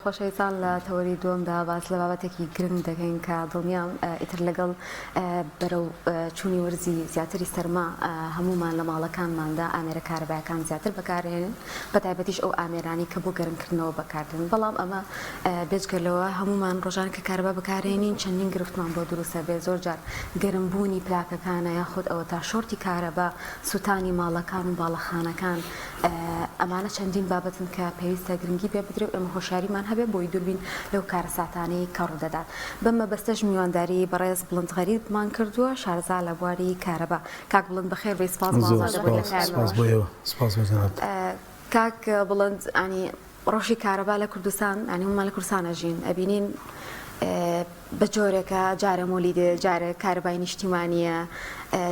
خۆشەویستان لە تەوەری دووەمدا باس لە بابەتێکی گرنگ دەکەین کە دڵنیام ئیتر لەگەڵ بەرەو چوونی وەرزی زیاتری سەرما هەموومان لە ماڵەکانماندا ئامێرە کارەبایەکان زیاتر بەکارهێنن بە تایبەتیش ئەو ئامێرانی کە بۆ گەرمکردنەوە بەکاردێن بەڵام ئەمە بێجگە لەوە هەموومان ڕۆژان کە کارەبا بەکارێنین چەندین گرفتمان بۆ دروستە بێ زۆر جار گەرمبوونی پلاکەکانە یاخود ئەوە تا شۆرتی کارەبا سووتانی ماڵەکان و باڵەخانەکان ئەمانە چەندین بابەتن کە پێویستە گرنگی پێ بدرێ و ئێمە هۆشیاریمان هەبێ بۆی دووربین لەو کارەساتانەی کە ڕوودەدات. بەم مەبەستەش میوانداری بەڕێز بڵند غەریبمان کردووە، شارەزا لە بواری کارەبا. کاک بڵند بەخێر بێی، سپاس بۆ زۆر ئازادەبوون لە سپاس، سپاس پەیامەوە. بۆ ئێوە، سپاس بۆ جەنابتان. کاک بڵند یانی ڕەوشی کارەبا لە کوردستان یانی هەموومان لە کوردستان ئەژین ئەبینین بە جۆرێکە جارێ مۆلیدێ جارێ کارەبای نیشتیمانیە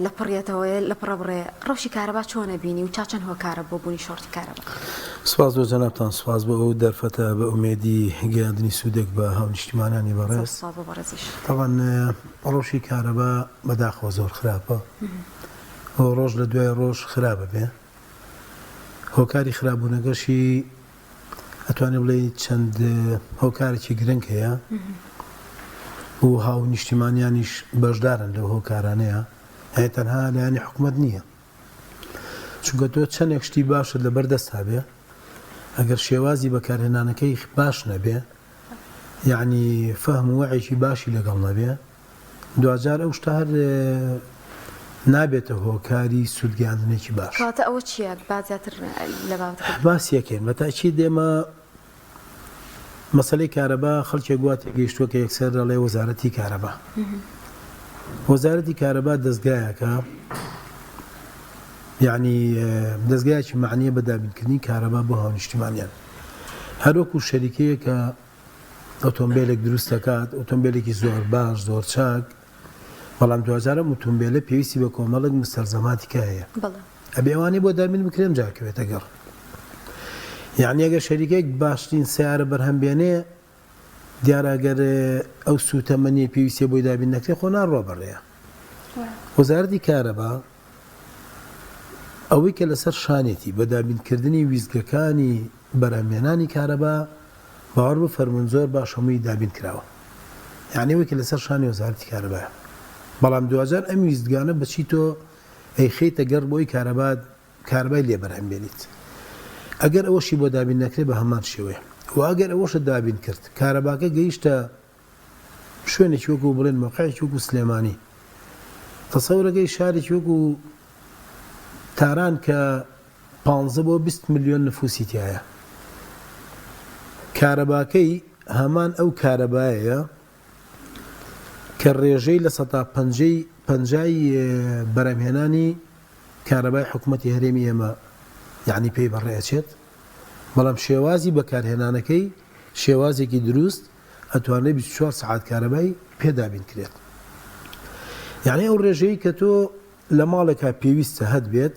لە پڕیەتەوە لە پڕە بڕێ ڕەوشی کارەبا چۆنە بینی و تا چەند هۆکارە بۆ بوونی شۆرتی کارەبا؟ سپاس بۆ جەنابتان سپاس بۆ ئەو دەرفەتە بە ئومێدی گەیاندنی سوودێک بە هاونیشتیمانانی زۆر بەڕێز. سپاس بۆ بەڕێزیش. تەبعەن ڕەوشی کارەبا بەداخەوە زۆر خراپە و ڕۆژ لە دوای ڕۆژ خراپ ئەبێ. هۆکاری خراپبوونەکەشی ئەتوانێ بڵێ چەند هۆکارێکی گرنگ هەیە و هاونیشتیمانیانیش بەشدارن لەو هۆکارانەیە هەیە تەنها لایەنی حکومەت نییە چونکە تۆ چەندێک شتی باشت لەبەر دەست هەبێ ئەگەر شێوازی بەکارهێنانەکەی باش نەبێ یعنی فەهم و وعێکی باشی لەگەڵ نەبێ دواجار ئەو شتە هەر نابێتە هۆکاری سوودگەیاندنێکی باش. کەواتە ئەوە چییە؟ با زیاتر لە بابەتەکە بگەین. باسی ئەکەین. بە تەئکید ئێمە مەسەلەی کارەبا خەڵکێک وا تێگەیشتووە کە یەکسەر ئەڵێ وەزارەتی کارەبا. وەزارەتی کارەبا دەزگایەکە یەعنی دەزگایەکی مەعنییە بە دابینکردنی کارەبا بۆ هاونیشتیمانیان. هەروەکو شەریکەیەکە کە ئۆتۆمبیلێک دروست دەکات ئۆتۆمبیلێکی زۆر باش زۆر چاک بەڵام دواجار ئەم ئۆتۆمبیلە پێویستی بە کۆمەڵێک مستەلزەماتی کە هەیە ئەبێ ئەوانەی بۆ دابین بکرێن جا کەوێتە گەڕ یعنی ئەگەر شەریکێک باشترین سیارە بەرهەم بێنێ دیارە ئەگەر ئەو سوتەمەنی پێویستە بۆی دابین نەکرێ خۆ ناڕوا بەڕێە وەزارەتی کارەبا ئەوەی کە لەسەر شانێتی بە دابینکردنی ویستگەکانی بەرهەمهێنانی کارەبا باوەڕ بفەرموون زۆر باش هەمووی دابین کراوە یانی ئەوەی کە لەسەر شانی وەزارەتی کارەبایە بەڵام دواجار ئەم ویستگانە بەچی تۆ ئەیخەیتە گەڕ بۆی کارەبا کارەبای لێ بەرهەم بێنیت ئەگەر ئەوەشی بۆ دابین نەکرێ بە هەمان شێوەیە و ئەگەر ئەوەشت دابین کرد کارەباکە گەیشتە شوێنێکی وەکو بڵێن مەوقعێکی وەکو سلێمانی تەسەورەکەی شارێکی وەکو تاران کە پانزە بۆ 20 ملیۆن نفوسی تایە کارەباکەی هەمان ئەو کارەبایەیە کە ڕێژەی لە سەتا پەنجەی پەنجای بەرهەمهێنانی کارەبای حکوومەتی هەرێمی ئێمە یعنی پێی بەڕێ ئەچێت بەڵام شێوازی بەکارهێنانەکەی شێوازێکی دروست ئەتوانرێت 24 سەعات کارەبای پێ دابین کرێت یعنی ئەو ڕێژەی کە تۆ لە ماڵێکا پێویستە هەت بێت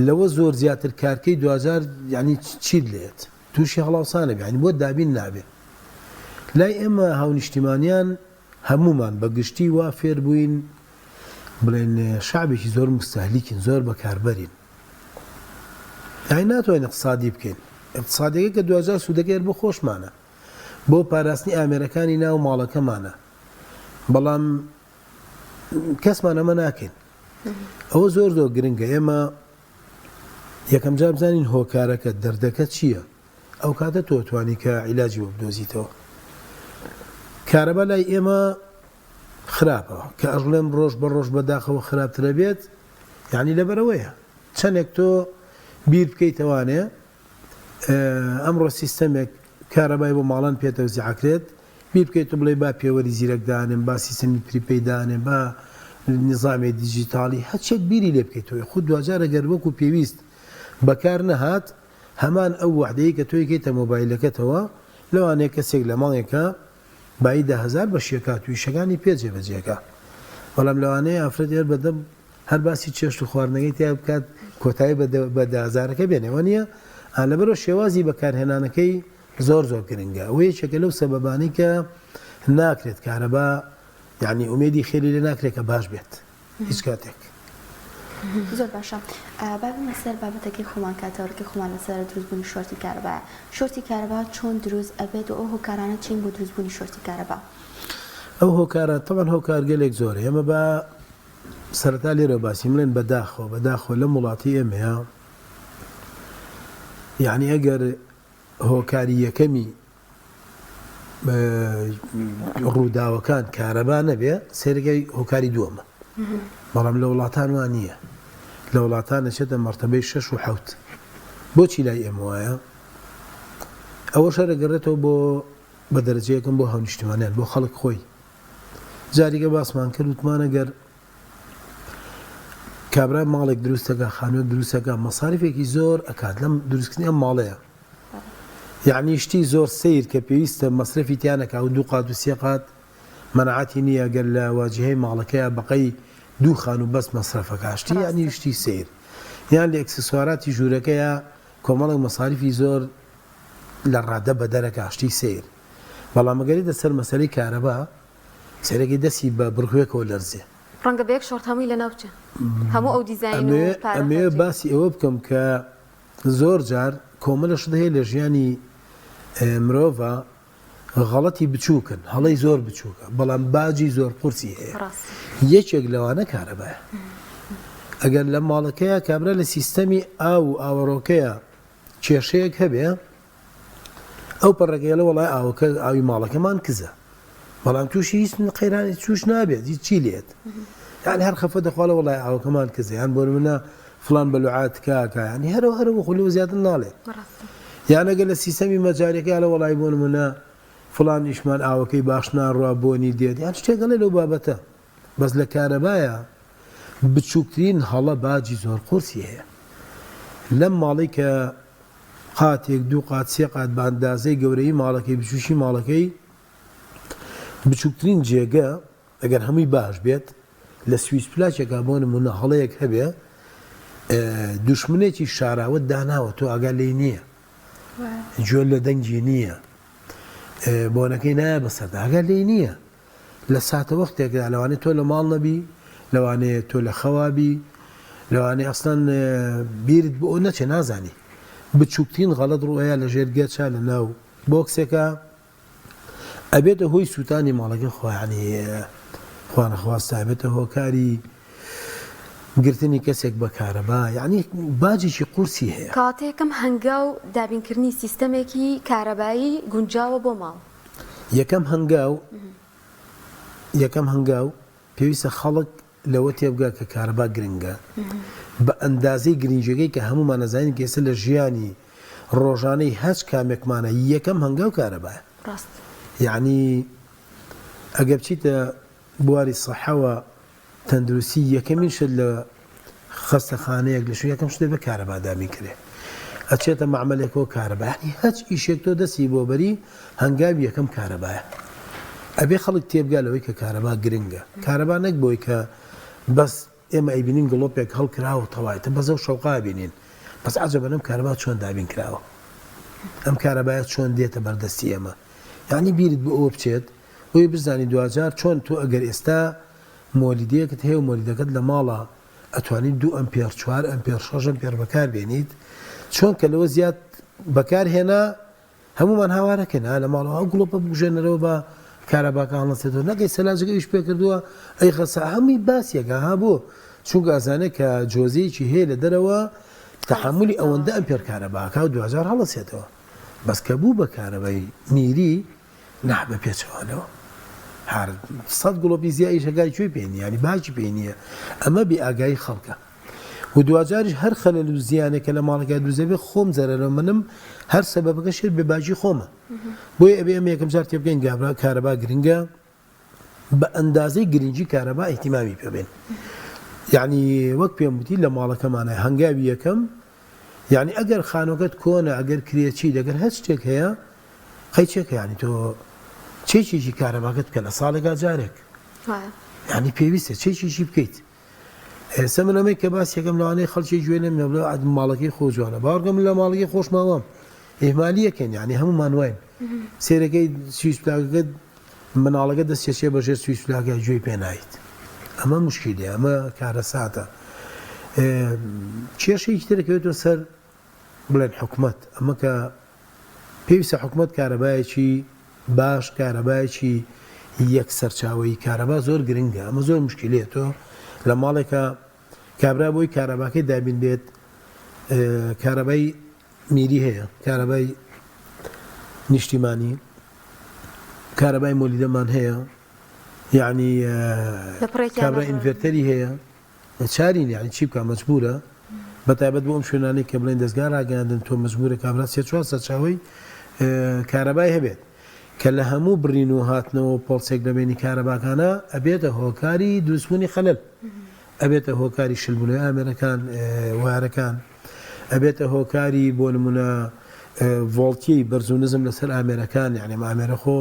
لەوە زۆر زیاتر کارکەی دواجار یعنی چیت لێت تووشی هەڵاوسانە بێ یعنی بۆت دابین نابێ لای ئێمە هاونیشتیمانیان هەموومان بە گشتی وا فێر بووین بڵێن شعبێکی زۆر مستەهلیکین زۆر بەکاربەرین یانی ناتوانین اقتصادی بکەین اقتصادەکە کە دواجار سوودەکەی هەر بۆ خۆشمانە بۆ پاراستنی ئامێرەکانی ناو ماڵەکەمانە بەڵام کەسمان ئەمە ناکەین ئەوە زۆر زۆر گرنگە ئێمە یەکەم جار بزانین هۆکارەکە دەردەکە چییە ئەو کاتە تۆ توانی کە عیلاجی بۆ بدۆزیتەوە کارەبا لای ئێمە خراپە کە ئەژڵێم ڕۆژ بە ڕۆژ بەداخەوە خراپترە بێت یعنی لەبەرەوەیە چەندێک تۆ بیر بکەیتەوانێ ئەمڕۆ سیستەمێک کارەبای بۆ ماڵان پێ تەوزیع ئەکرێت، بیر بکەیت و بڵێی با پێوەری زیرەک دانێم، با سیستەمی prepaid دانێم، با نیزامی دیجیتاڵی، هەرچیەک بیری لێ بکەیتەوە خود دواجار ئەگەر وەکو پێویست بەکار نەهات هەمان ئەو وەحدەی کە تۆ یکەیتە مۆبایلەکەتەوە لەوانەیە کەسێک لە مانگێکا بایی 10,000 بەشی ئەکات و ئیشەکانی پێ جێبەجێ ئەکا بەڵام لەوانەیە ئافرەت هەر بەدەم هەر باسی چێشت و خواردنەکەی تیا بکات کۆتایی بە دە هەزارەکە بێنێ وانیە؟ ئا لەبەرئەوە شێوازی بەکارهێنانەکەی زۆر زۆر گرنگە ئەوە یەکێکە لەو سەبەبانەی کە ناکرێت کارەبا یعنی ئومێدی خێری لێ ناکرێت کە باش بێت هیچ کاتێک. زۆر باشە با بێمە سەر بابەتەکەی خۆمان کە تەوەرەکەی خۆمان لەسەر دروستبوونی شۆرتی کارەبایە. شۆرتی کارەبا چۆن دروست ئەبێت و ئەو هۆکارانە چین بۆ دروستبوونی شۆرتی کارەبا؟ ئەو هۆکارە تەبعەن هۆکارگەلێک زۆرە ئێمە با سەرەتا لێرەوە باسی بڵێن بەداخەوە بەداخەوە لەم وڵاتی ئێمەیە یعنی ئەگەر هۆکاری یەکەمی ڕووداوەکان کارەبا نەبێ سەیرەکەی هۆکاری دووەمە بەڵام لە وڵاتان وا نییە لە وڵاتان دەچێتە مەرتەبەی شەش و حەوت بۆچی لای ئێمە وایە ئەوە شەرەگەڕێتەوە بۆ بە دەرەجەیەکم بۆ هاونیشتمانیان بۆ خەڵک خۆی جاریگە باسمان کرد وتمانە گەر کابرا ماڵێک دروستەکە خانووێک دروستەکە مەساریفێکی زۆر ئەکات لەم دروستکردنی ئەم ماڵەیە یعنی شتی زۆر سیر کە پێویستە مەسرەفی تیانەکە و دوو قات و سێ قات مەنعاتی نییە گەر لە واجهەی ماڵەکەیە بەقەی دوو خان و بەس مەسرەفەکە شتی یعنی شتی سیر یان لە ئێکسسواراتی ژوورەکەیە کۆمەڵێک مەساریفی زۆر لە ڕادە بەدەرەکە شتی سیر بەڵام ئەگەر یەتە سەر مەسەلەی کارەبا سەیرەکەی دەستی بە بڕگوێکەوە لەرزێ. ڕەنگە بە یەک شۆرت هەمووی لەناو بچێ هەموو ئەو دیزاین و پارە ئەمەوێ خەرجی. باسی ئەوە بکەم کە زۆر جار کۆمەلە شت هەیە لە ژیانی مرۆڤا غەڵەتی بچووکن هەڵەی زۆر بچووکە بەڵام باجی زۆر قورسی هەیە ڕاستە. یەکێک لەوانە کارەبایە ئەگەر لە ماڵەکەیا کابرا لە سیستەمی ئاو و ئاوەڕۆکەیا کێشەیەک هەبێ ئەو پەڕەکەی ئەڵێ وەڵای ئاوەکە ئاوی ماڵەکەمان کزە بەڵام تووشی هیچ قەیرانی توش نابێت هیچ چی لێت یان هەر خەفە دەخواڵە وەڵای ئاوەکەمان کزە یان بۆ منە فلان بەلوعات کاکە ینی هەرە هەرە خولەوە زیاتر ناڵێ یانەگە لە سیستەمی مەجارەکە لە وەڵای بۆ نمونە فلان ئیشمان ئاوەکەی باش ناڕوا بۆنی دێت یان شتێکەڵێ لەو بابەتە بەس لە کارەبایە بچووکترین هەڵە باجی زۆر قورسی هەیە لەم ماڵەی کە قاتێک دوو قات سێ قات بە ئەندازەی گەورەی ماڵەکەی بچووکی ماڵەکەی بچووکترین جێگە ئەگەر هەمووی باش بێت لە سویس پلاکێکا بۆ نمونە هەڵەیەک هەبێ دوشمنێکی شاراوت داناوە تۆ ئاگا لێی نییە گوێ لە دەنگی نییە بۆنەکەی نایە بەسەردا ئاگا لێی نییە لە ساتەوەختێکدا لەوانەیە تۆ لە ماڵ نەبی، لەوانەیە تۆ لە خەوا بی، لەوانەیە ئەسڵەن بیرت بۆ ئەو نەچێ نازانی. بچووکترین غەڵەت ڕووئەیا لە ژێر گەچا لە ناو بۆکسێکا ئەبێتە هۆی سووتانی ماڵەکە خوا یانی خوا نەخواستە ئەبێتە هۆکاری گرتنی کەسێک بە کارەبا یانی باجێکی قورسی هەیە. کەواتە یەکەم هەنگاو دابینکردنی سیستەمێکی کارەبایی گونجاوە بۆ ماڵ. یەکەم هەنگاو یەکەم هەنگاو پێویستە خەڵک لەوە تێبگا کە کارەبا گرنگە بە ئەندازەی گرنگیەکەی کە هەموومان ئەزانین کە ئێستا لە ژیانی ڕۆژانەی هەچ کامێکمانە یەکەم هەنگاو کارەبایە ڕاست یعنی ئەگەر بچیتە بواری سەحەوە تەندروستی یەکەمین شت لە خەستەخانەیەک لە شوێن یەکەم شت دەبێت کارەبا دابین کرێ ئەچێتە مەعمەلێکەوە کارەبا یانی هەچ ئیشێک تۆ دەستی بۆ بەری هەنگاوی یەکەم کارەبایە ئەبێ خەڵک تێبگا لەوەی کە کارەبا گرنگە کارەبا نەک بۆی کە بەس ئێمە ئەیبینین گڵۆپێک هەڵکراوە تەوایتە بەس ئەو شەوقا بینین بەس عەجەبە لەم کارەبا چۆن دابین کراوە ئەم کارەبایە چۆن دێتە بەردەستی ئێمە یعنی بیرت بۆ ئەوە بچێت بۆیە بزانی دواجار چۆن تۆ ئەگەر ئێستا مۆلیدەیەکت هەیە و مۆلیدەکەت لە ماڵە ئەتوانی دوو ئەمپێڕ چوار ئەمپێڕ شەش ئەمپێڕ بەکار بێنیت چۆن کە لەوە زیاد بەکار هێنا هەمومان هاوارەکەن ها لە ماڵەوە ئەو گڵۆپە بگوژێنەرەوە بە کارەباکە هەڵەسێتەوە نەکەی سەلاجەکە ئیش پێ کردووە ئەی خەسا هەمووی باسیەکە ها بۆ چونکە ئەزانێت کە جۆزەیەکی هەیە لە دەرەوە تەحەمولی ئەوەندە ئەمپێر کارەباکە و دواجار هەڵەسێتەوە بەس کە بوو بە کارەبای میری نا بە پێچەوانەوە هەر سەد گڵۆپی زیایش هەگای کوێی پێ نییە یانی باکی پێ نییە ئەمە بێ ئاگایی خەڵکە و دواجاریش هەر خەلەل و زیانێک کە لە ماڵەکە دروست دەبێت خۆم زەرەرمەنم هەر سەبەبەکەش بێ باکی خۆمە بۆیە ئەبێ ئەمە یەکەم جار تێبگەین گابرا کارەبا گرنگە بە ئەندازەی گرنگی کارەبا ئیهتیمامی پێ بێن یعنی وەک پێم وتی لە ماڵەکەمانە هەنگاوی یەکەم یعنی ئەگەر خانۆکەت کۆنە ئەگەر کرێچی دەگەر هەر شتێک هەیە قەیچێکە یعنی تۆ چێکێکی کارەباکەت بکە لە ساڵێکا جارێک یعنی پێویستە چێکێکی بکەیت ئێستا من ئەمەی کە باس یەکەم لەوانەیە خەڵکی گوێ لێم نەبێ ئەد ماڵەکەی خۆ جوانە باوەڕکە من لە ماڵەکەی خۆشمان وام ئیهمالیەکەین یعنی هەموومان واین سێرەکەی سویس پلاکەکە مناڵەکە دەستێچێ بە ژێر سویس پلاکە گوێی پێ نایت ئەمە مشکیلە ئەمە کارەساتە. کێشەیەکی تر دەکەوێتەوە سەر بڵێن حکومەت، ئەمە کە پێویستە حکومەت کارەبایەکی باش، کارەبایەکی یەک سەرچاوەیی کارەبا زۆر گرنگە، ئەمە زۆر مشکلەیە تۆ لە ماڵێکا کابرا بۆی کارەباکەی دابین بێت کارەبای میری هەیە، کارەبای نیشتیمانی، کارەبای مۆلیدەمان هەیە، یەعنی کابرا ئینڤێرتەری هەیە، نەچاری نیە یانی چی بکا مەجبورە بەتایبەت بۆ ئەم شوێنانەی کە بڵێن دەزگا ڕاگەیاندن تۆ مەجبورە کابرا سێ چوار سەرچاوەی کارەبای هەبێت کە لە هەموو بڕین و هاتنەوە پۆڵسێک لە بینی کارەباکانە ئەبێتە هۆکاری دروستبوونی خەلەل ئەبێتە هۆکاری شلبوونەوەی ئامێرەکان وارەکان ئەبێتە هۆکاری بۆ نمونە ڤۆڵتیی بەرز و نزم لەسەر ئامێرەکان یعنی ئامێرە خۆ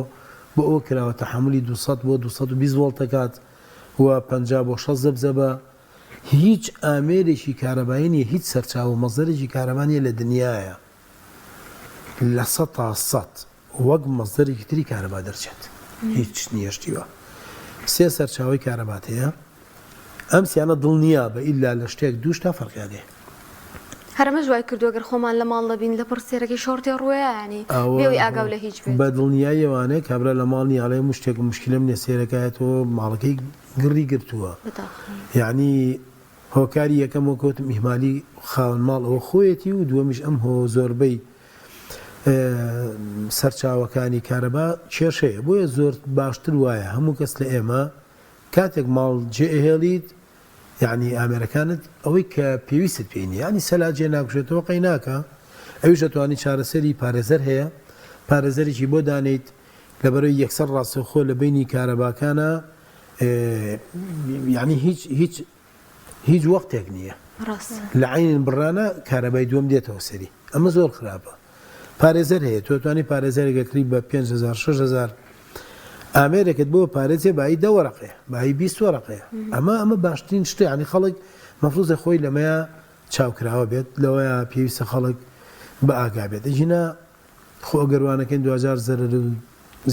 بۆ ئەوە کراوە تەحملی 200 بۆ 220 ڤۆڵتەکات و 50 بۆ 60 زەبزەبە هیچ ئامێرێکی کارەبایی نیە هیچ سەرچاوە و مەسدەرێکی کارەبا نیە لە دنیایا 100% وەک مەسدەرێکی تری کارەبا دەرچێت هیچ نیە شتی وا سێ سەرچاوەی کارەبات هەیە ئەم سیانە دڵنیا بە ئیلا لە شتێک دوو شتا فەرقیان هەیە. هەر ئەمەش وای کردووە گەر خۆمان لە ماڵ نەبین لەپڕ سێرەکەی شۆڕتێ ڕووەیە یانی بێ ئەوەی ئاگاو لە هیچ بێت. بە دڵنیایی ئەوانەیە کابرا لە ماڵ نیە ئەڵێ هەموو شتێکم موشکیلەم نیە سێرەکایەتەوە ماڵەکەی گڕی گرتووە بەداخەوە. یانی هۆکاری یەکەم وەک وتم ئیهمالی خاوەن ماڵ ئەوە خۆیەتی و دووەمیش ئەم هۆ زۆربەی سەرچاوەکانی کارەبا کێشەیە بۆیە زۆر باشتر وایە هەموو کەس لە ئێمە کاتێک ماڵ جێ ئەهێڵیت یعنی ئامێرەکانت ئەوەی کە پێویستت پێی نیە یعنی سەلاجێ ناکوژێتەوە قەی ناکا ئەویش ئەتوانی چارەسەری پارێزەر هەیە پارێزەرێکی بۆ دانێیت لەبەرەی یەکسەر ڕاستەوخۆ لە بینی کارەباکانە یعنی هیچ هیچ هیچ وەختێک نییە لە عەینن بڕانە کارەبای دووەم دێتەوە سەری ئەمە زۆر خراپە پارێزەر هەیە تۆ توانی پارێزەرێک ئەکری بە 5000 6000 ئامێرێکت بۆ پارێزێ بایی دە وەرەقەیە بایی 20 وەرەقەیە ئەمە ئەمە باشترین شتە ینی خەڵک مەفروزە خۆی لەمەیە چاوکراوە بێت لەوەیە پێویستە خەڵک بە ئاگا بێت ئەگینا خۆ ئەگەر وا نەکەین دواجار زەرەر و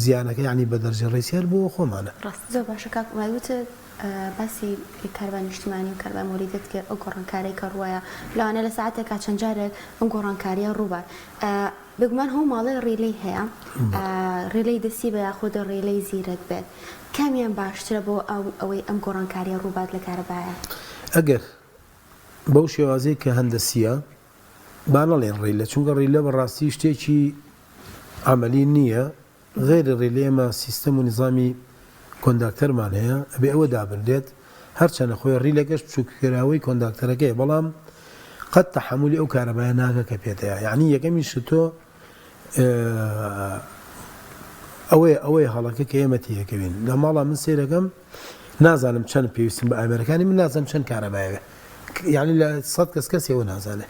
زیانەکە یانی بە دەرجە ڕیسی هەر بۆ خۆمانە. ڕاستە. زۆر باشە کاک ئومێد وتت باسی کارەبای نیشتیمانی و کارەبای مۆلیدت کرد ئەو گۆڕانکاریەی کە ڕووەیە لەوانەیە لە ساعەتێکا چەند جارێک ئەم گۆڕانکاریە ڕووبات بێگومان هەموو ماڵێ ڕیلەی هەیە ڕیلەی دەستی بە یاخود ڕیلەی زیرەک بێت کامیان باشترە بۆ ئەوەی ئەم گۆڕانکاریە ڕووبات لە کارەبایە؟ ئەگەر بەو شێوازەی کە هەندەسیە با نەڵێین ڕیلە چونکە ڕیلە بەڕاستی شتێکی عەمەلی نییە غەیری ڕیلە ئێمە سیستەم و نیزامی کۆنداکتەرمان هەیە ئەبێ ئەوە دابنرێت هەرچەنە خۆی ڕیلەکەش بچووککراوەی کۆنداکتەرەکەیە بەڵام قەت تەحەمولی ئەو کارەبایە ناکە کە پێتەیە یعنی یەکەمی شت تۆ ئەوەیە ئەوەیە هەڵەکە کە ئێمە تێیەکەوین لە ماڵا من سەیرەکەم نازانم چەند پێویستم بە ئامێرەکانی من نازانم چەند کارەبایەوێ یعنی لە سەد کەس کەس ئێوە نازانێ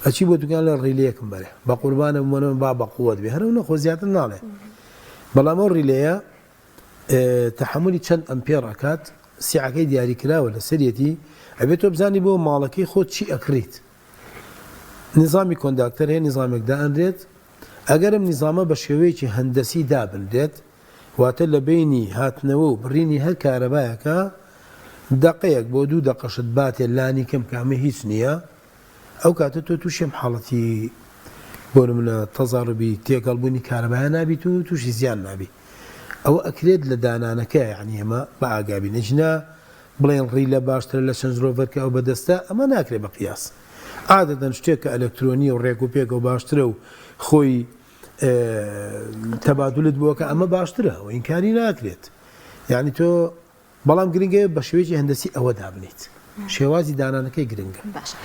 ئەچی بۆ دوکان لە ڕیلەیەکم بەرێ بە قوربانە بمەنەوە با بە قووەت بێ هەرەو نەخۆ زیاتر ناڵێ بەڵام ئەو ڕیلەیە تەحملی چەند ئەمپێر ئەکات سیعەکەی دیاریکراوە لەسەرەتی ئەبێت تۆ بزانی بۆ ماڵەکەی خۆت چی ئەکڕیت نیزامی کۆنداکتەر هەیە نیزامێک دائەنرێت ئەگەر ئەم نیزامە بە شێوەیەکی هەندەسی دابنرێت واتە لە بەینی هاتنەوە و بڕینی هەر کارەبایەکا دەقەیەک بۆ دوو دەقەشت باتێ لانی کەم کە ئەمە هیچ نییە ئەو کاتە تۆ تووشی ئەم حاڵەتی بۆ نمونە تەزاروبی تێکەڵبوونی کارەبایە نابیت و تووشی زیان نابی ئەوە ئەکرێت لە دانانەکە یعنی ئێمە بە ئاگابین ئەگینا بڵێن ڕیلە باشترە لە چەنج ڕۆڤەر کە ئەو بەدەستە ئەمە ناکرێ بە قیاس عادەتەن شتێک کە ئەلکترۆنیە و ڕێک و پێکە و باشترە و خۆی تەبادلت بۆ کە ئەمە باشترە و ئینکاری ناکرێت یعنی تۆ بەڵام گرنگە بە شێوەیەکی هەندەسی ئەوە دابنیت شێوازی دانانەکەی گرنگە. باشە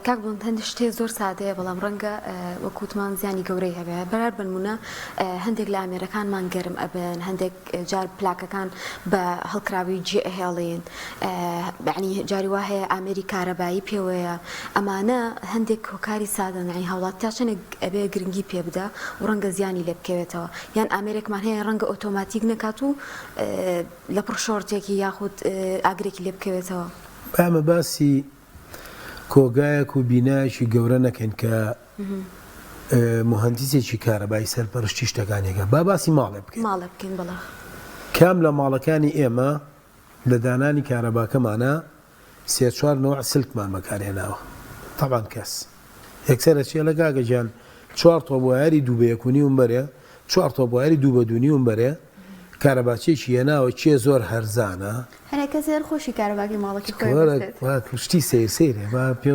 کاک بڵند هەندێک شتێ زۆر سادەیە بەڵام ڕەنگە وەک وتمان زیانی گەورەی هەبێ بەرار بنمونە هەندێک لە ئامێرەکانمان گەرم ئەبن هەندێک جار پلاکەکان بە هەڵکراوی جێ ئەهێڵین یەعنی جاری وا هەیە ئامێری کارەبایی پێوەیە ئەمانە هەندێک هۆکاری سادەن یەعنی هاوڵاتی تا چەندێک ئەبێ گرنگی پێ بدا و ڕەنگە زیانی لێ بکەوێتەوە یان ئامێرێکمان هەیە ڕەنگە ئۆتۆماتیک نەکات و لەپڕ شۆرتێکی یاخود ئاگرێکی لێ بکەوێتەوە. با ئێمە باسی کۆگایەک و بینایەکی گەورە نەکەین کە موهەندیسێکی کارەبایی سەرپەرشتی شتەکانی ئەکات با باسی ماڵێ بکەین. ماڵێ بکەین بەڵێ. کام لە ماڵەکانی ئێمە لە دانانی کارەباکەمانا. سێ چوار نەوع سلکمان بەکارهێناوە تەبعەن کەس یەکسەر ئەچێ ئەڵێ کاکە گیان چوار تۆپ وایەری دوو بە یەک و نیوم بەرێ چوار تۆپ وایەری دوو بە دوو نیوم بەرێ کارەباچیەکی هێناوە کێ زۆر هەرزانە هەرێ کەسێ هەر خۆشی کارەباکەی ماڵەکەی خۆی کۆرە بەستێت. وا شتی سەیر سەیرە با پێ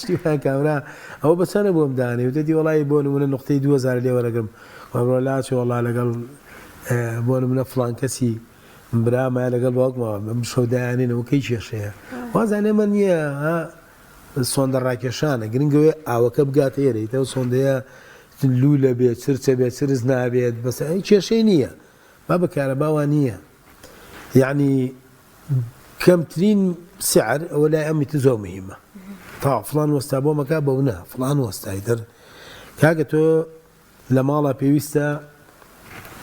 شتی وا کابرا ئەوە بە چەنە بۆم دانێ وتێتی وەڵی بۆ نمونە نوقتەی 2000 لێ وەرەگرم وەڕۆ لاچۆ وەڵا لەگەڵ بۆ نمونە فڵان کەسی برامە لەگەڵ باوکمەوە ئەم شەو دایانێنەوە کەی کێشەیە وازانێ ئەمە نییە ها سۆندە ڕاکێشانە گرنگ ئەوەیە ئاوەکە بگاتە ئێرە ئیتر ئەو سۆندەیە لوولە بێت چرچە بێت چرچ نابێت بەس کێشەی نییە با بە کارەبا وا نییە یعنی کەمترین سعر ئەوە لای ئەم ئیتر زۆر مهمە تا فلان وەستا بۆ مەکا بەو نا فلان وەستا ئیتر کاکە تۆ لە ماڵا پێویستە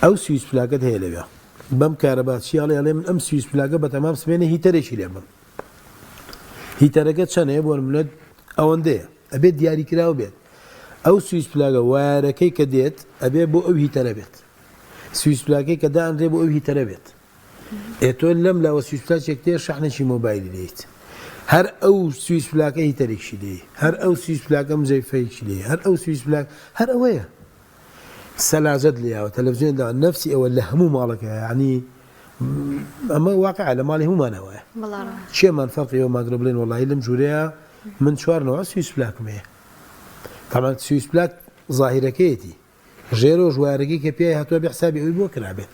ئەو سویچ پلاکەت هەیە لەوێ بەم کارەبا چی ئەڵێ ئەڵێ من ئەم سویچ پلاکە بەتەمام سمێنە heater ێکی لێ بم heater ەکە چەنەیە بۆ نمونە ئەوەندەیە ئەبێت دیاریکراو بێت ئەو سویچ پلاگە وایەرەکەی کە دێت ئەبێ بۆ ئەو heater ە بێت سویچ پلاکەی کە دانرێ بۆ ئەو heater ە بێت ئێ تۆ لەم لاوە سویچ پلاکێک تێ شەحنێکی مۆبایلی دێیت هەر ئەو سویچ پلاکە heater ێکی دێی هەر ئەو سویچ پلاکە مجەیفەیەکی دێی هەر ئەو سویچ پلاک هەر ئەوەیە سەلاجەت لێیاوە تەلەفزیۆن دا نەفسی ئەوە لە هەموو ماڵەکە یعنی ئەمە واقع لە ماڵی هەمومانە وایە چێمان فەرقی ئەومان کرد بڵێن وەڵی لەم ژوورەیە من چوار نەوە سویچ پلاکم هەیە تامان سویچ پلاک ظاهرەکەیەتی ژێرۆژ وایەرەکەی کە پیای هاتووە بێ حسابی ئەوی بۆ کرابێت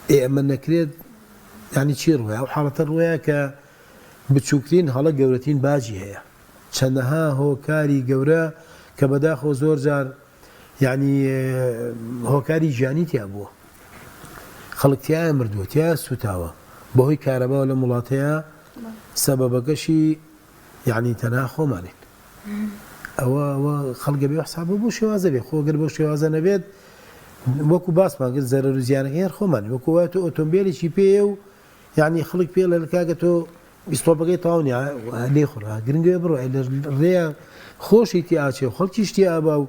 ئێ ئەمە نەکرێت ینی چی ڕووە ئەو حاڵەتە ڕووەیە کە بچووکترین هەڵە گەورەترین باجی هەیە چەندەها هۆکاری گەورە کە بەداخەوە زۆر جار یعنی هۆکاری گیانی تیا بووە خەڵک تایە مردووە تیا سوتاوە بەهۆی کارەباوە لەم وڵاتەیە سەبەبەکەشی یعنی تەنها خۆمانین ئەوە ئەوە خەڵگە بێ حساب بۆ شێوازە بێ خۆ گەر بۆ شێوازە نەبێت وەکو باسمان کرد زەرەر و زیانەکەی هەر خۆمان وەکو وایە تۆ ئۆتۆمبیلێکی پێیە و یعنی خەڵک پێ لە کاکە تۆ ئیستۆپەکەی تەواو نیە لێ خورا گرنگە بڕۆ لە ڕێیە خۆشی تی ئاچێ و خەڵکیش تی ئابا و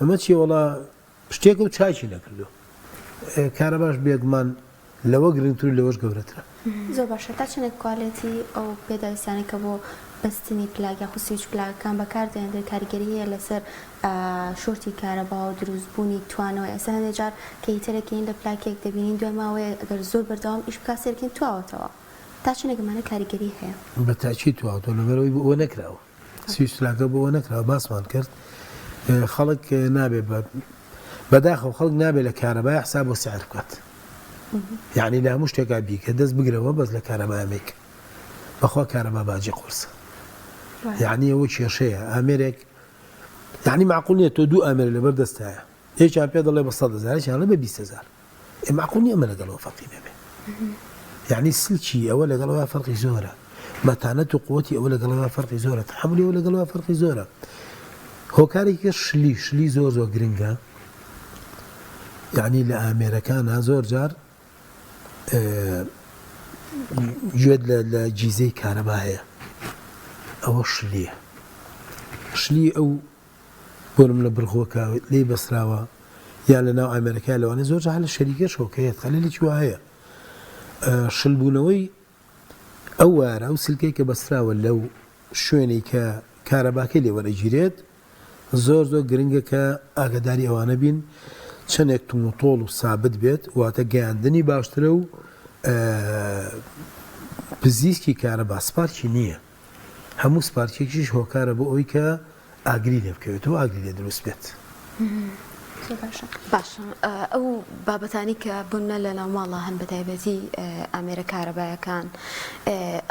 ئەمە چیە وەڵا شتێکە و چاکی نەکردو کارەباش بێگومان لەوە گرنگتر و لەوەش گەورەترە. زۆر باشە تا چەندێک quality ئەو پێداویستیانەی کە بۆ بەستنی پلاک یاخود سویچ پلاکەکان بەکار دەهێندرێت کاریگەری هەیە لەسەر شۆرتی کارەبا و دروست بوونی توانەوە ئێستا هەندێک جار کە heater ێک لە پلاکێک دەبینین دوای ماوەیەک ئەگەر زۆر بەردەوام ئیش بکات سەیرکەین تواوەتەوە تا چەندێک ئەمانە کاریگەری هەیە؟ بە تاکید تواوەتەوە لەبەرئەوەی بۆ ئەوە نەکراوە. سویچ پلاکە بۆ ئەوە نەکراوە باسمان کرد خەڵک نابێ بە بەداخەوە خەڵک نابێ لە کارەبای حساب بۆ سعر بکات یعنی لە هەموو شتێکا بیکە دەست بگرەوە بەس لە کارەبای مەیکە بەخوا کارەبا باجی قورسە یعنی ئەوە کێشەیە ئامێرێک یعنی معقول نییە تۆ دوو ئامێر لەبەر دەستایە یەکیان پێ دەڵێ بە 100 هزار یەکیان دەڵێ بە 20 هزار ئێ مەعقول نیە ئەمە لەگەڵەوە فەرقی نەبێ یعنی سلکی ئەوە لەگەڵەوە فەرقی زۆرە مەتانەت و قوتی ئەوە لەگەڵەوە فەرقی زۆرە تحملی ئەوە لەگەڵەوە فەرقی زۆرە هۆکارێکی شلی شلی زۆر زۆر گرنگە یعنی لە ئامێرەکانە زۆر جار گوێت لە جیزەی کارەبا هەیە ئەوە شلیە شلی ئەو بۆ نمونە برغوەکە لێی بەستراوە یان لە ناو ئامێرەکە لەوانەیە زۆر جار لە شەریکەشەوە کە هەیە خەلەلێکی وا هەیە شلبوونەوەی ئەو وایەرە ئەو سلکەی کە بەستراوە لەو شوێنەی کە کارەباکەی لێ وەرەگیرێت زۆر زۆر گرنگە کە ئاگاداری ئەوانە بین چەندێک تونوتۆڵ و سابت بێت واتە گەیاندنی باشترە و پزیشکی کارەبا spark ی نییە هەموو spark ێکیش هۆکارە بۆ ئەوەی کە ئاگری لێ بکەوێتەوە ئاگری لێ دروست بێت. زۆر باشە. باشە ئەو بابەتانی کە بوونە لە ناو ماڵا هەن بە تایبەتی ئامێرە کارەبایەکان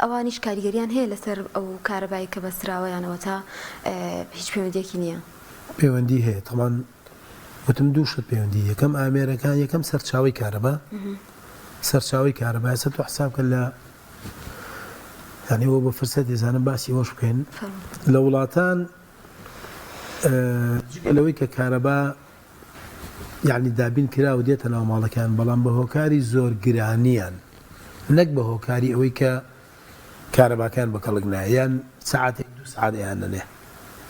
ئەوانیش کاریگەریان هەیە لەسەر ئەو کارەبای کە بەستراوە یان ئەوەتا هیچ پەیوەندیەکی نییە؟ پەیوەندی هەیە تەبعەن وتم دوو شت پەیوەندی یەکەم ئامێرەکان یەکەم سەرچاوەی کارەبا سەرچاوەی کارەبا ئێستا تۆ حساب کە لە یانی ئەوە بە فرسەت دەزانم باسی ئەوەش بکەین لە وڵاتان جگە لەوەی کە کارەبا یعنی دابین کرا و دێتە ناو ماڵەکان بەڵام بە هۆکاری زۆر گرانیان نەک بە هۆکاری ئەوەی کە کارەباکان بە کەڵک نایەن سعاتێک دو سعات ئەیانەنێ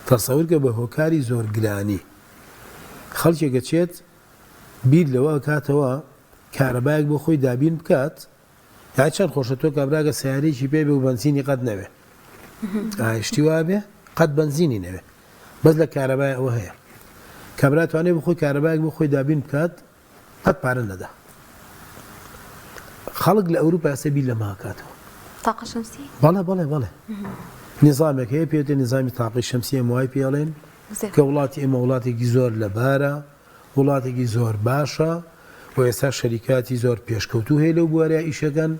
تەسەور کە بە هۆکاری زۆر گرانی خەڵکێکە چێت بیر لەوە ئەکاتەوە کارەبایەک بۆ خۆی دابین بکات یاعی چەند خۆشە تۆ کابرا گەر سەیارەیەکی پێ بێ و بەنزینی قەت نەوێ. ئایشتی وابێ قەت بەنزینی نەوێ بەس لە کارەبای ئەوە هەیە کابرا توانێ بخۆی کارەبایەک بۆ خۆی دابین بکات قەت پارە نەدا. خەڵک لە ئەوروپا ئێستا بیر لەمە ئەکاتەوە. تاقە شەمسی؟ بەڵێ بەڵێ بەڵێ. نیزامێک هەیە پێوتێ نیزامی تاقی شەمسی ئێمە وای پێ ئەڵێن کە وڵاتی ئێمە وڵاتێکی زۆر لەبارە، وڵاتێکی زۆر باشە و ئێستا شەریکاتی زۆر پێشکەوتوو هەیە لەو بوارەیا ئیشەکەن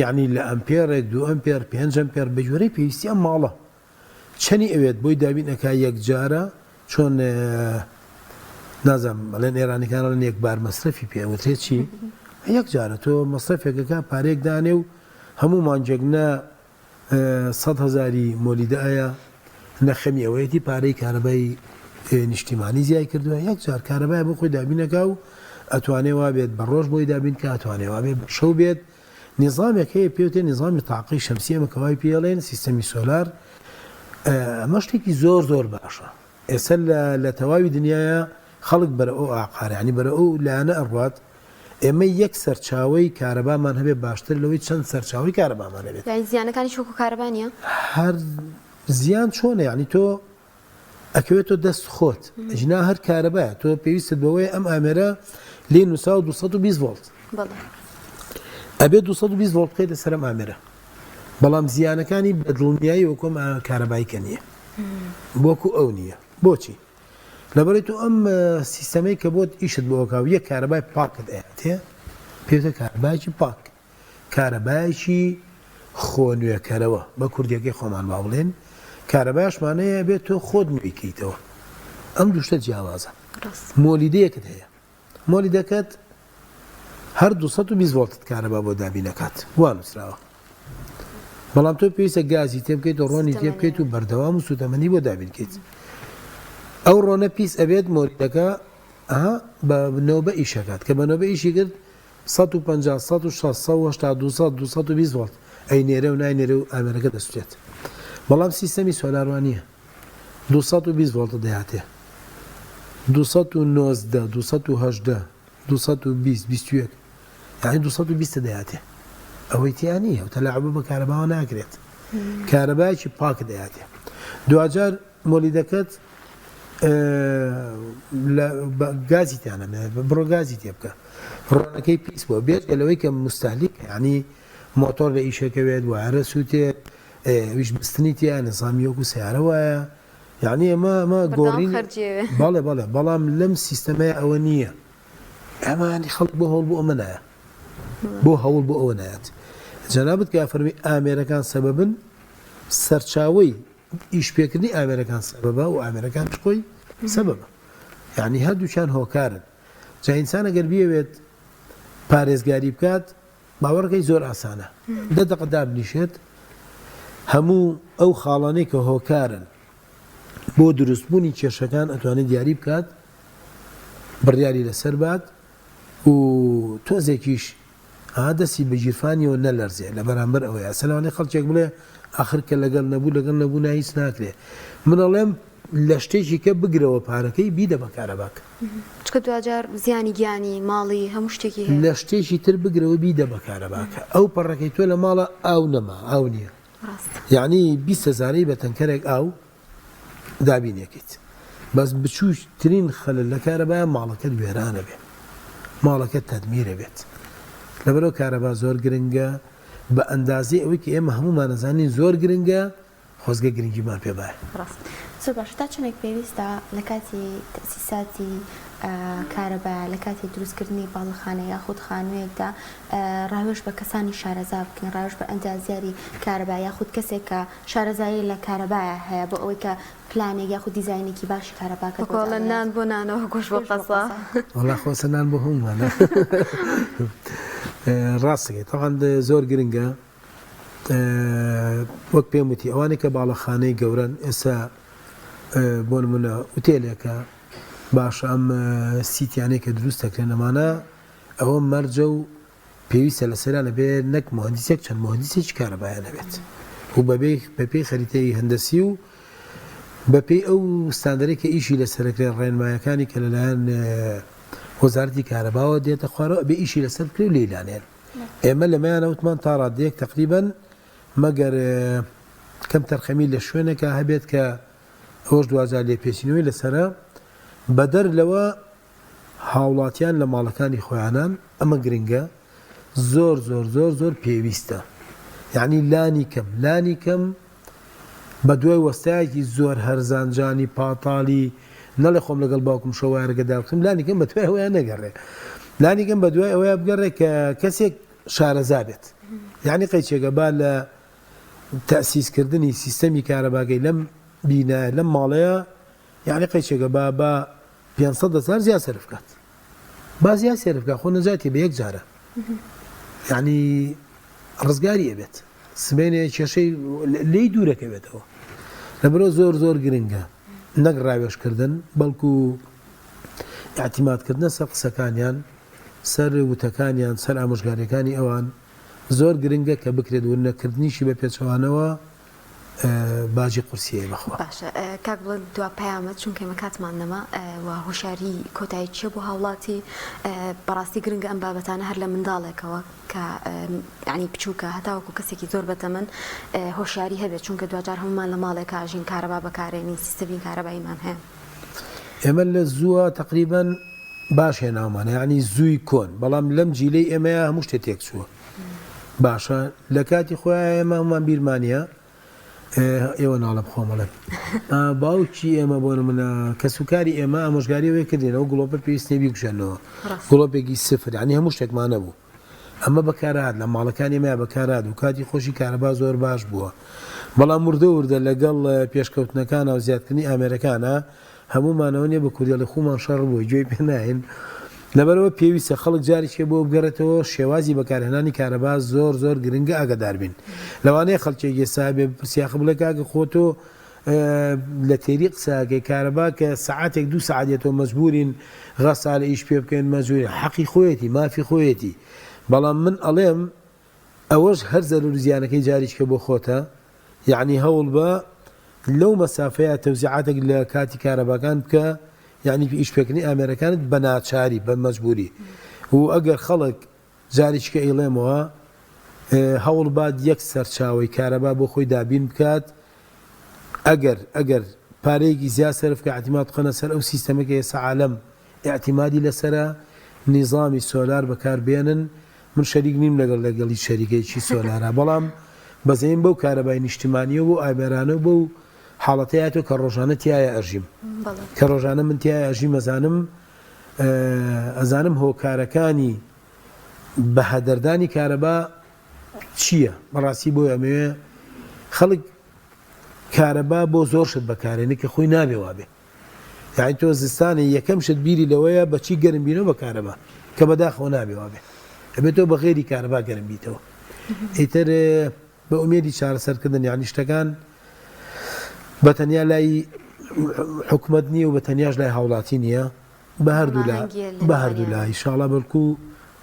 یەعنی لە ئەمپێڕێک دوو ئەمپێر پێنج ئەمپێر بەگوێرەی پێویستی ئەم ماڵە چەنی ئەوێت بۆی دابین ئەکا یەکجارە چۆن نازانم ئەڵێن ئێرانیکان ئەڵێن یەک بار مەسرەفی پێ ئەوترێ چی یەک جارە تۆ مەسرەفێکەکە پارێک دانێ و هەموو مانگێک نە سەد هەزاری مۆلیدە ئەیا نە خەمی ئەوەیەتی پارەی کارەبای نیشتیمانی زیای کردووە یەک جار کارەبای بۆ خۆی دابینەکا و ئەتوانێ وابێت بە ڕۆژ بۆی دابین کە ئەتوانێ وابێت بە شەو بێت نیزامێک هەیە پێوتێ نیزامی تاقەی شەمسی ئێمە کە وای پێڵێن سیستەمی سۆلار ئەمە شتێکی زۆر زۆر باشە ئێستا لە تەواوی دنیاە خەڵک بەرە ئەو ئاقارە ینی بەرە ئەو لایەنە ئەڕوات ئێمە یەک سەرچاوەی کارەبامان هەبێ باشتر لەوەی چەند سەرچاوەی کارەبامان هەبێت. یانی زیانەکانیش وەکو کارەبا نییە؟ هەر زیان چۆنە یانی تۆ ئەکەوێتەوە دەست خۆت ئەگینا هەر کارەبایە تۆ پێویستت بەوەیە ئەم ئامێرە لێ نووساوە 220 ڤۆڵت ئەبێ 220 ڤۆڵت بخەیتە سەر ئەم ئامێرە بەڵام زیانەکانی بە دڵنیایی وەکو ئەم کارەبای کە نییە وەکو ئەو نییە بۆچی لەبەرەی تۆ ئەم سیستەمەی کە بۆت ئیشت بۆ ئەکا و یەک کارەبای پاکت ئەیاتێ پێوتە کارەبایەکی پاک کارەبایەکی خۆ نوێکەرەوە بە کوردیەکەی خۆمان با بڵێن کارەباشمان هەیە ئەبێت تۆ خۆت نوێی کەیتەوە ئەم دوو شتە جیاوازە مۆلیدەیەکت هەیە مۆلیدەکەت هەر 220 ڤۆڵتت کارەبا بۆ دابینەکات وا نووسراوە بەڵام تۆ پێویستە گازی تێ بکەیت و ڕۆنی تێ بکەیت و بەردەوام و سوتەمەنی بۆ دابین کەیت ئەو ڕۆنە پیس ئەبێت مۆلیدەکە بە نۆبە ئیشەکات کە بە نۆبە ئیشی کرد 150 160 180 200 220 ڤۆڵت ئەینێرێ و ناینێرێ و ئامێرەکە دەسوتێت بەڵام سیستەمی سۆلار وا نییە 220 ڤۆڵتە دەیاتێ 219 218 220 21 یعنی 220 دەیاتێ ئەوەی تیا نییە و تەلاعب بە کارەباوە ناکرێت کارەبایەکی پاک دەیاتێ دواجار مۆلیدەکەت لە گازی تیا نەمێنێت بڕۆ گازی تێ بکە ڕۆنەکەی پیس بووە بێجگە لەوەی کە مستهلیک یعنی مۆتۆر لە ئیشەکەوێت وایەرە سووتێت ئەویش بستنی تیا نظامی وەکو سیارە وایە یعنی ئەمە ئەمە گۆڕین بەڵێ بەڵێ بەڵام لەم سیستەمەیە ئەوە نییە ئەمانی خەڵک بۆ هەوڵ بۆ ئەمە نایە بۆ هەوڵ بۆ ئەوە نایەت جەنابت کە فەرمی ئامێرەکان سەبەبن سەرچاوەی ئیش پێکردنی ئامێرەکان سەبەبە و ئامێرەکانیش خۆی سەبەبە یعنی هەردووکیان هۆکارن جا ئینسان ئەگەر بیەوێت پارێزگاری بکات باوەڕەکەی زۆر ئاسانە دە دەقە دابنیشێت هەموو ئەو خاڵانەی کە هۆکارن بۆ دروستبوونی کێشەکان ئەتوانێت دیاری بکات بڕیاری لەسەر بات و تۆزێکیش ئا دەستی بە گیرفانیەوە نەلەرزێ لە بەرامبەر ئەوەیا سە لەوانەیە خەڵکێک بڵێ ئاخر کە لەگەڵ نەبوو لەگەڵ نەبوو نا هیچ ناکرێ من ئەڵێم لە شتێکی کە بگرەوە پارەکەی بیدە بە کارەباکە. چونکە دواجار زیانی گیانی، ماڵی، هەموو شتێکی هەیە. لە شتێکی تر بگرەوە بیدە بە کارەباکە ئەو پەڕەکەی تۆ لە ماڵا ئاو نەما ئاو نییە ڕاستە. یەعنی 20 هەزارەی بە تەنکەرێک ئاو دابینێکیت بەس بچوکترین خەلەل لە کارەبایە ماڵەکەت وێرانە بێ ماڵەکەت تەدمیرە بێت لەبەرئەوە کارەبا زۆر گرنگە بە ئەندازەی ئەوەی کە ئێمە هەموومان ئەزانین زۆر گرنگە خۆزگە گرنگیمان پێ بایە. ڕاست. زۆر باشە تا چەندێک پێویستە لە کاتی تەئسیساتی کارەبا لە کاتی دروستکردنی باڵەخانە یاخود خانوویەکدا ڕاوێژ بە کەسانی شارەزا بکەین ڕاوێژ بە ئەندازیاری کارەبا یاخود کەسێک کە شارەزایی لە کارەبایە هەیە بۆ ئەوەی کە پلانێک یاخود دیزاینێکی باشی کارەباکەت بۆ وەکو ئەڵێن دابنێت. نان بۆ نانەوە گۆشت بۆ گۆشت بۆ قەسا. قەسا. وەڵا خۆسە نان بۆ هەموومانە. ڕاست دەکەی تەبعەن زۆر گرنگە وەک پێم وتی ئەوانەی کە باڵەخانەی گەورەن ئێستا بۆ نمونە ئوتێلێکە باشە ئەم سیتیانەی کە دروست دەکرێن ئەمانە ئەوە مەرجە و پێویستە لەسەریان ئەبێ نەک موهەندیسێک چەند موهەندیسێکی کارەبایان هەبێت و بەبێ بەپێی خەریتەی هەندەسی و بەپێی ئەو ستاندەرەی کە ئیشی لەسەرەکرێت ڕێنمایەکانی کە لەلایەن وەزارەتی کارەباوە دێتە خوارەوە ئەبێ ئیشی لەسەر بکرێت و لێی لانێن ئێمە لەمەیانە وتمان تا ڕادەیەک تەقریبەن مەگەر. کەم تەرخەمی لە شوێنێکا هەبێت کە ئەوەش دواجار لێپێچینەوەی لەسەرە، بەدەر لەوە هاوڵاتیان لە ماڵەکانی خۆیانان ئەمە گرنگە زۆر زۆر زۆر زۆر پێویستە یعنی لانی کەم لانی کەم بە دوای وەستایەکی زۆر هەرزان جانی پاتاڵی نەڵێ خۆم لەگەڵ باوکم شەوارەکە دابخم لانی کەم بە دوای ئەوەیان نەگەڕێ لانی کەم بە دوای ئەوەیە بگەڕێ کە کەسێک شارەزا بێت یعنی قەیچێکە با لە تەسیسکردنی سیستەمی کارەباکەی لەم بینایە لەم ماڵەیە یعنی قەیچێکە با با 500 هەزار زیاد سەرف کات با زیاد سەرف کات خۆ نەجاتی بە یەک جارە یعنی ڕزگاری ئەبێت سبەینێ کێشەی لێی دوورەکەوێتەوە لەبەرئەوە زۆر زۆر گرنگە نەک ڕاوێژکردن بەڵکو ئیعتیمادکردنە سەر قسەکانیان سەر وتەکانیان سەر ئامۆژگاریەکانی ئەوان زۆر گرنگە کە بکرێت و نەکردنیشی بە پێچەوانەوە باجی قورسی هەیە بەخوا. باشە کاک بڵند دوا پەیامت چونکە ئێمە کاتمان نەما و هۆشیاری کۆتایی چیە بۆ هاوڵاتی بەڕاستی گرنگە ئەم بابەتانە هەر لە منداڵێکەوە کە یانی بچووکە هەتاوەکو کەسێکی زۆر بەتەمەن هۆشیاری هەبێت چونکە دواجار هەمومان لە ماڵێکا ژین کارەبا بەکارێنین سیستەمی کارەباییمان هەیە. ئێمە لە زووە تەقریبەن باش هێناومانە یانی زووی کۆن بەڵام لەم جیلەی ئێمەیا هەموو شتێ تێک چووە باشە لە کاتی خۆیان ئێمە هەمومان بیرمانە ئێوە ناڵێم خۆم ئەڵێم باوکی ئێمە بۆ نمونە کەسوکاری ئێمە ئامۆژگاری ئەوەی کردین ئەو گڵۆپە پێویست نییە بیکوژێنەوە گڵۆپێکی سفر یعنی هەموو شتێکمان نەبوو ئەمە بەکارهات لە ماڵەکانی ئێمە بەکارهات و کاتی خۆشی کارەبا زۆر باش بووە بەڵام وردە وردە لەگەڵ پێشکەوتنەکانە و زیادکردنی ئامێرەکانە هەموومانەوە نیە بە کوردی ئەڵێ خومان شەڕ بووە گوێی پێ ناین لەبەرئەوە پێویستە خەڵک جارێکی بۆ بگەڕێتەوە شێوازی بەکارهێنانی کارەبا زۆر زۆر گرنگە ئاگادار بین لەوانەیە خەڵکێک ئێستا بێ بپرسی ئاخر بڵێ کاکە خۆ تۆ لە تێری قسەکەی کارەبا کە سەعاتێک دوو سەعات دێتەوە مەجبورین غەسالە ئیش پێ بکەین مەجبورین حەقی خۆیەتی مافی خۆیەتی بەڵام من ئەڵێم ئەوەش هەر زەرەر و زیانەکەی جاریچکە بۆ خۆتە یەعنی هەوڵبە لەو مەسافەیە تەوزیعاتێک لە کاتی کارەباکان بکە یەعنی ئیش پێکردنی ئامێرەکانت بە ناچاری بە مەجبوری و ئەگەر خەڵک جاریچکە ئەیڵێمەوە هەوڵبات یەک سەرچاوەی کارەبا بۆ خۆی دابین بکات ئەگەر ئەگەر پارەیەکی زیاد سەرف کە ئیعتیماد بخەنە سەر ئەو سیستەمە کە ئێستا عالەم ئیعتیمادی لەسەرە نیزامی سۆلار بەکار بێنن من شەریک نیم لەگەڵ لەگەڵ هیچ شەریکێکی سۆلارا بەڵام بەزەیم بەو کارەبای نیشتمانیە و بەو ئامێرانە و بەو حاڵەتەی هاتووە کە ڕۆژانە تیایا ئەژیم کە ڕۆژانە من تیایا ئەژیم ئەزانم ئەزانم هۆکارەکانی بەهەدەردانی کارەبا چییە بەڕاستی بۆی ئەمەوێ خەڵک کارەبا بۆ زۆر شت بەکارێنێ کە خۆی نابێ وابێ یانی تۆ زستانێ یەکەم شت بیری لەوەیە بەچی گەرم بینەوە بە کارەبا کە بەداخەوە نابێ وابێ ئەبێت تۆ بە غێری کارەبا گەرم بیتەوە ئیتر بە ئومێدی چارەسەرکردن یانی شتەکان بە تەنیا لای حکومت نییە و بە تەنیاش لای هاوڵاتی نییە بە هەردوو لا بە هەردوو لا ئیشاڵا بەڵکو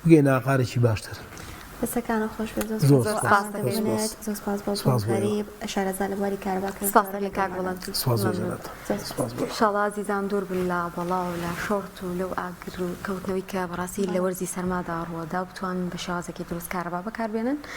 بگەینە ئاقارێکی باشتر. دەستەکانت خۆش بێت زۆر زۆر سوپاس زۆر سوپاس بۆ سوپاس بۆ غەریب شارەزا لە بواری کارەبا کە سوپاس دەکەین کاک بڵند سوپاس زۆر جەنابتان زۆر سوپاس بۆ ئینشاڵا ئازیزان دوور بن لە بەڵا و لە شۆرت و لەو ئاگر و کەوتنەوەی کە بەڕاستی لە وەرزی سەرمادا ڕووەدا و بتوانن بە شێوازێکی دروست کارەبا بەکاربێنن.